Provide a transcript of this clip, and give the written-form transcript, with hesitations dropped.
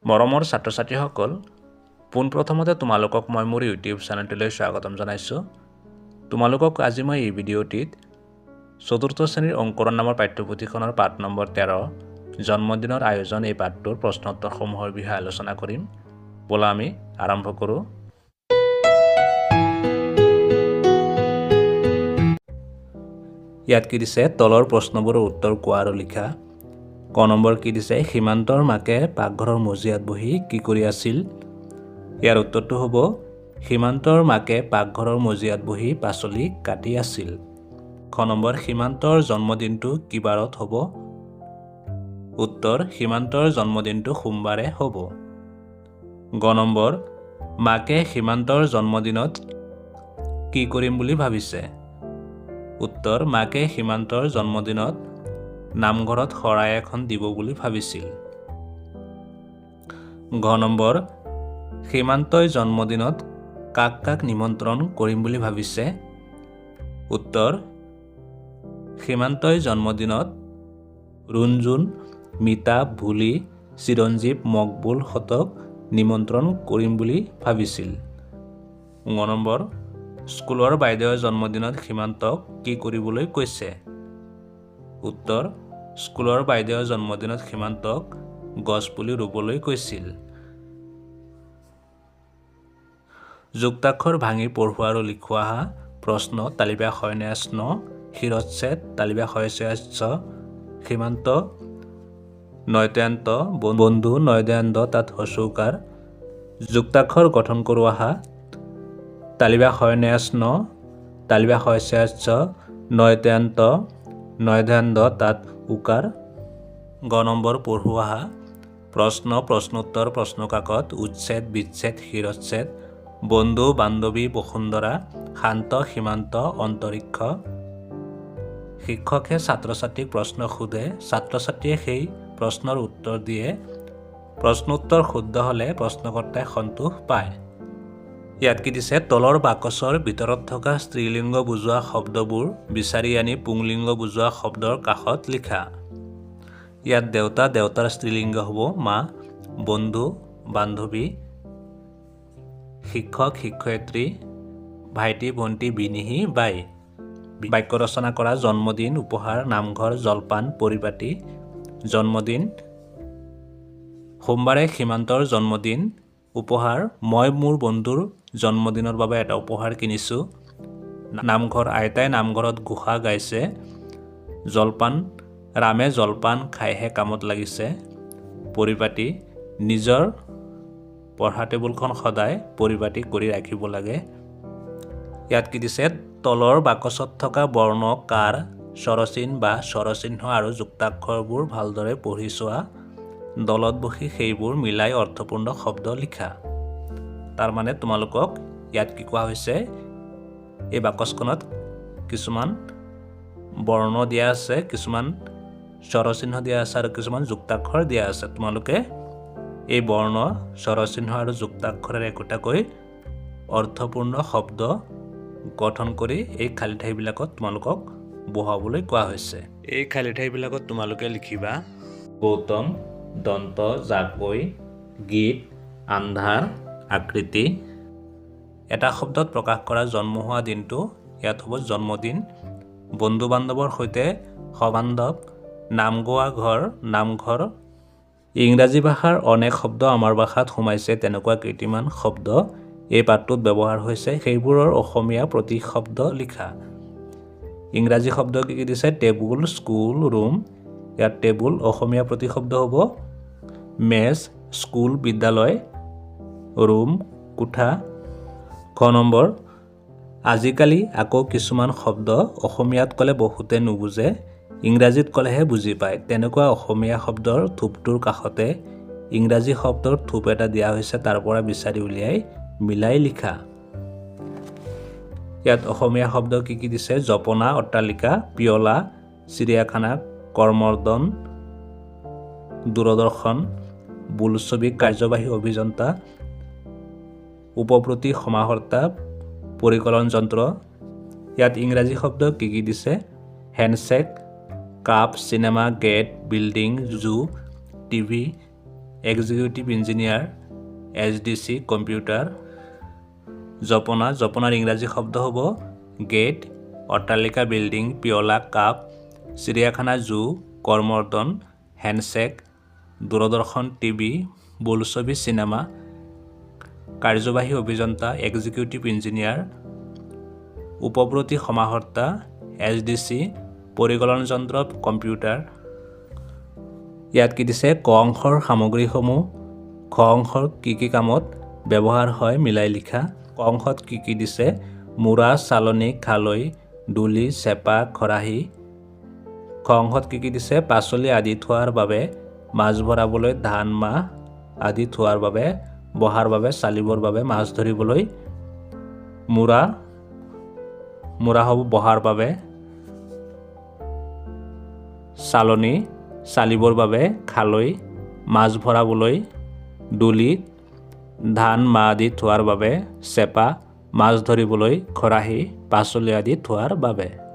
মৰমৰ ছাত্ৰ ছাত্ৰীসকল, পোনপ্ৰথমতে তোমালোকক মই মোৰ ইউটিউব চেনেলটোলৈ স্বাগতম জনাইছোঁ। তোমালোকক আজি মই এই ভিডিঅ'টিত চতুৰ্থ শ্ৰেণীৰ অংকুৰণ নামৰ পাঠ্যপুথিখনৰ পাঠ নম্বৰ 13 জন্মদিনৰ আয়োজন এই পাঠটোৰ প্ৰশ্নোত্তৰসমূহৰ বিষয়ে আলোচনা কৰিম। ব'লা আমি আৰম্ভ কৰোঁ। ইয়াত কি দিছে? তলৰ প্ৰশ্নবোৰৰ উত্তৰ কোৱা আৰু লিখা। ক নম্বৰ কি দিছে? সীমান্তৰ মাকে পাকঘৰৰ মজিয়াত বহি কি কৰি আছিল? ইয়াৰ উত্তৰটো হ'ব, সীমান্তৰ মাকে পাকঘৰৰ মজিয়াত বহি পাচলি কাটি আছিল। খ নম্বৰ, সীমান্তৰ জন্মদিনটো কি বাৰত হ'ব? উত্তৰ, সীমান্তৰ জন্মদিনটো সোমবাৰে হ'ব। গ নম্বৰ, মাকে সীমান্তৰ জন্মদিনত কি কৰিম বুলি ভাবিছে? উত্তৰ, মাকে সীমান্তৰ জন্মদিনত নামঘৰত শৰাই এখন দিব বুলি ভাবিছিল। ঘ নম্বৰ, সীমান্তই জন্মদিনত কাক কাক নিমন্ত্ৰণ কৰিম বুলি ভাবিছে? উত্তৰ, সীমান্তই জন্মদিনত ৰুণজুন, মিতা, ভুলি, চিৰঞ্জীৱ, মকবুল হঁতক নিমন্ত্ৰণ কৰিম বুলি ভাবিছিল। ঙ নম্বৰ, স্কুলৰ বাইদেৱে জন্মদিনত সীমান্তক কি কৰিবলৈ কৈছে? উত্তৰ, স্কুলৰ বাইদেৱে জন্মদিনত সীমান্তক গছপুলি ৰুবলৈ কৈছিল। যুক্তাক্ষৰ ভাঙি পঢ়োৱা আৰু লিখোৱা। প্ৰশ্ন তালিবা শয়নাচ ন, শিৰচ্ছেদ তালিবা শয়চয়াচ, সীমান্ত নয়তান্ত, বন্ধু নয়দান্ত তাত হস্যৌকাৰ। যুক্তাক্ষৰ গঠন কৰোৱা। তালিবা শয়নাচ ন, তালিবা শয়চয়াচ, নয়তান্ত, নয়ধান্ত তাত উকাৰ। গ নম্বৰ পঢ়োৱা। প্ৰশ্ন, প্ৰশ্নোত্তৰ, প্ৰশ্নকাকত, উচ্ছেদ, বিচ্ছেদ, শিৰচ্ছেদ, বন্ধু, বান্ধৱী, বসুন্ধৰা, শান্ত, সীমান্ত, অন্তৰীক্ষ। শিক্ষকে ছাত্ৰ ছাত্ৰীক প্ৰশ্ন সোধে, ছাত্ৰ ছাত্ৰীয়ে সেই প্ৰশ্নৰ উত্তৰ দিয়ে। প্ৰশ্নোত্তৰ শুদ্ধ হ'লে প্ৰশ্নকৰ্তাই সন্তোষ পায়। ইয়াত কি দিছে? তলৰ বাকচৰ ভিতৰত থকা স্ত্ৰীলিংগ বুজোৱা শব্দবোৰ বিচাৰি আনি পুংলিংগ বুজোৱা শব্দৰ কাষত লিখা। ইয়াত দেউতা, দেউতাৰ স্ত্ৰীলিংগ হ'ব মা, বন্ধু, বান্ধৱী, শিক্ষক, শিক্ষয়িত্ৰী, ভাইটি, ভণ্টি, ভিনিহি, বাই। বাক্য ৰচনা কৰা। জন্মদিন, উপহাৰ, নামঘৰ, জলপান, পৰিপাটি। জন্মদিন, সোমবাৰে সীমান্তৰ জন্মদিন। উপহাৰ, মই মোৰ বন্ধুৰ জন্মদিনৰ বাবে এটা উপহাৰ কিনিছোঁ। নামঘৰ, আইতাই নামঘৰত ঘোষা গাইছে। জলপান, ৰামে জলপান খাইহে কামত লাগিছে। পৰিপাটি, নিজৰ পঢ়া টেবুলখন সদায় পৰিপাটি কৰি ৰাখিব লাগে। ইয়াত কি দিছে? তলৰ বাকচত থকা বৰ্ণ, কাৰ, স্বৰচিহ্ন বা স্বৰচিহ্ন আৰু যুক্তাক্ষৰবোৰ ভালদৰে পঢ়ি চোৱা। দলত বহি সেইবোৰ মিলাই অৰ্থপূৰ্ণ শব্দ লিখা। তাৰমানে তোমালোকক ইয়াত কি কোৱা হৈছে? এই বাকচখনত কিছুমান বৰ্ণ দিয়া আছে, কিছুমান স্বৰচিহ্ন দিয়া আছে আৰু কিছুমান যুক্তাক্ষৰ দিয়া আছে। তোমালোকে এই বৰ্ণ, স্বৰচিহ্ন আৰু যুক্তাক্ষৰেৰে একোটাকৈ অৰ্থপূৰ্ণ শব্দ গঠন কৰি এই খালী ঠাইবিলাকত তোমালোকক বহুৱাবলৈ কোৱা হৈছে। এই খালী ঠাইবিলাকত তোমালোকে লিখিবা গৌতম, দন্ত, জাকৈ, গীত, আন্ধাৰ, আকৃতি। এটা শব্দত প্ৰকাশ কৰা জন্ম হোৱা দিনটো, ইয়াত হ'ব জন্মদিন। বন্ধু বান্ধৱৰ সৈতে সবান্ধৱ। নাম গোৱা ঘৰ, নামঘৰ। ইংৰাজী ভাষাৰ অনেক শব্দ আমাৰ ভাষাত সোমাইছে। তেনেকুৱা কেইটিমান শব্দ এই পাঠটোত ব্যৱহাৰ হৈছে, সেইবোৰৰ অসমীয়া প্ৰতিশব্দ লিখা। ইংৰাজী শব্দ কি কি দিছে? Table, school, room. ইয়াত টেবুল অসমীয়া প্ৰতিশব্দ হ'ব মেজ, স্কুল বিদ্যালয়, ৰুম কোঠা। খ নম্বৰ, আজিকালি আকৌ কিছুমান শব্দ অসমীয়াত ক'লে বহুতে নুবুজে, ইংৰাজীত ক'লেহে বুজি পায়। তেনেকুৱা অসমীয়া শব্দৰ থোপটোৰ কাষতে ইংৰাজী শব্দৰ থোপ এটা দিয়া হৈছে, তাৰ পৰা বিচাৰি উলিয়াই মিলাই লিখা। ইয়াত অসমীয়া শব্দ কি কি দিছে? জপনা, অট্টালিকা, পিয়লা, চিৰিয়াখানা, কৰমৰ্দন, দূৰদৰ্শন, বোলছবি, কাৰ্যবাহী অভিযন্তা, উপপ্ৰতি সমাহৰ্তা, পৰিকলন যন্ত্ৰ। ইয়াত ইংৰাজী শব্দ কি কি দিছে? Handshake, cup, cinema, gate, building, zoo, TV, Executive engineer, SDC, computer. জপনা, জপনাৰ ইংৰাজী শব্দ হ'ব গেট, অট্টালিকা, বিল্ডিং, পিয়লা, কাপ, চিৰিয়াখানা, জু, কৰমৰ্দন, হেণ্ডছেক, দূৰদৰ্শন, টিভি, বোলছবি, চিনেমা। কাৰ্যবাহী অভিযন্তা, এক্সিকিউটিভ ইঞ্জিনিয়াৰ। উপপ্ৰতি সমাহৰ্তা, এছডিচি, পৰিকলন যন্ত্ৰ, কম্পিউটাৰ। ইয়াত কি দিছে? ক অংশৰ সামগ্ৰীসমূহ খ অংশৰ কি কি কামত ব্যৱহাৰ হয় মিলাই লিখা। ক অংশত কি কি দিছে? মূৰা, চালনী, খালৈ, ডুলি, চেপা, খৰাহী। খ অংশত কি কি দিছে? পাচলি আদি থোৱাৰ বাবে, মাছ ভৰাবলৈ, ধান মাহ আদি থোৱাৰ বাবে, বহাৰ বাবে, চালিবৰ বাবে, মাছ ধৰিবলৈ। মূৰা, মূৰা হ'ব বহাৰ বাবে, চালনী চালিবৰ বাবে, খালৈ মাছ ভৰাবলৈ, ডুলি ধান মাহ আদি থোৱাৰ বাবে, চেপা মাছ ধৰিবলৈ, খৰাহী পাচলি আদি থোৱাৰ বাবে।